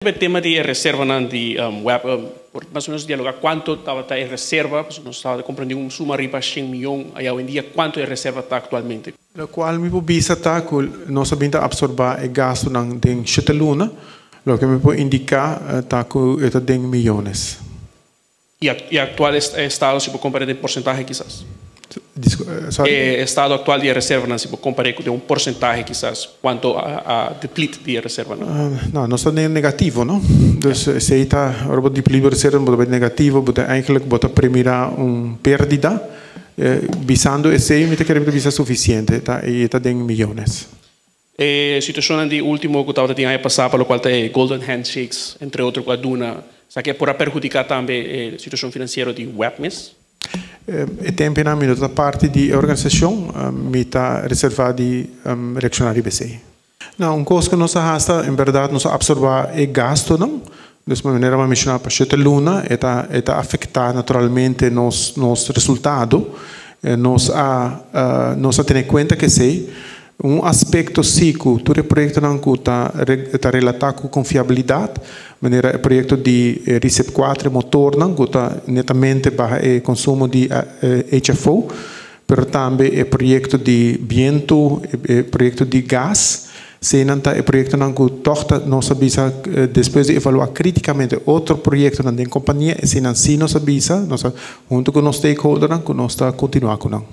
E tema di reservanan di WEB, por mas o menos dialoga cuanto tabata e reserva, pasobra nos tabata comprende un suma riba 100 miyon, y awendia cuanto e reserva ta actualmente? Locual mi por bisa ta cu nos a bin ta absorba e gastonan den 7 luna, loke mi por indica ta cu ta den miyones. Y actual estado, si por compara den porcentahe kisas? Sorry? E estado actual di reserva, si por compara cu un porcentahe kisas, cuanto a deplete di reserva? No? No, nos ta negativo, no? Dus esey ta, ora bo deplete reserva, bo negativo, bo eigenlijk bo ta premira un perdida, bisando esey, mi ta kere bisa suficiente, ta, y ta den miyones. E situacion di ultimo cu tabata tin aña pasa, pa locual ta golden handshakes, entre otro, cu a duna, esaki por a perhudica tambe e situacion financiero di WEB mes? E tempo na mi ta parti di organisacion, mi ta reserva di reacciona riba esey. No, un cos cu nos a hasi, en berdad, nos a absorba e gasto, no? Dus manera mi a menciona, pa 7 luna, e ta afecta naturalmente nos resultado. Nos a tene cuenta cu esey. Un aspecto si cu tur proyectonan ta relata cu confiabilidad, manera e proyecto di RICEP 4 motornan cu ta netamente pa e consumo di HFO, pero tambe e proyecto di biento, e proyecto di gas, eseynan ta e proyectonan cu toch nos a bisa despues di evalua criticamente otro proyectonan di compania, eseynan si nos a bisa, nos hunto cu nos stakeholdernan, cu nos ta continua cu nan.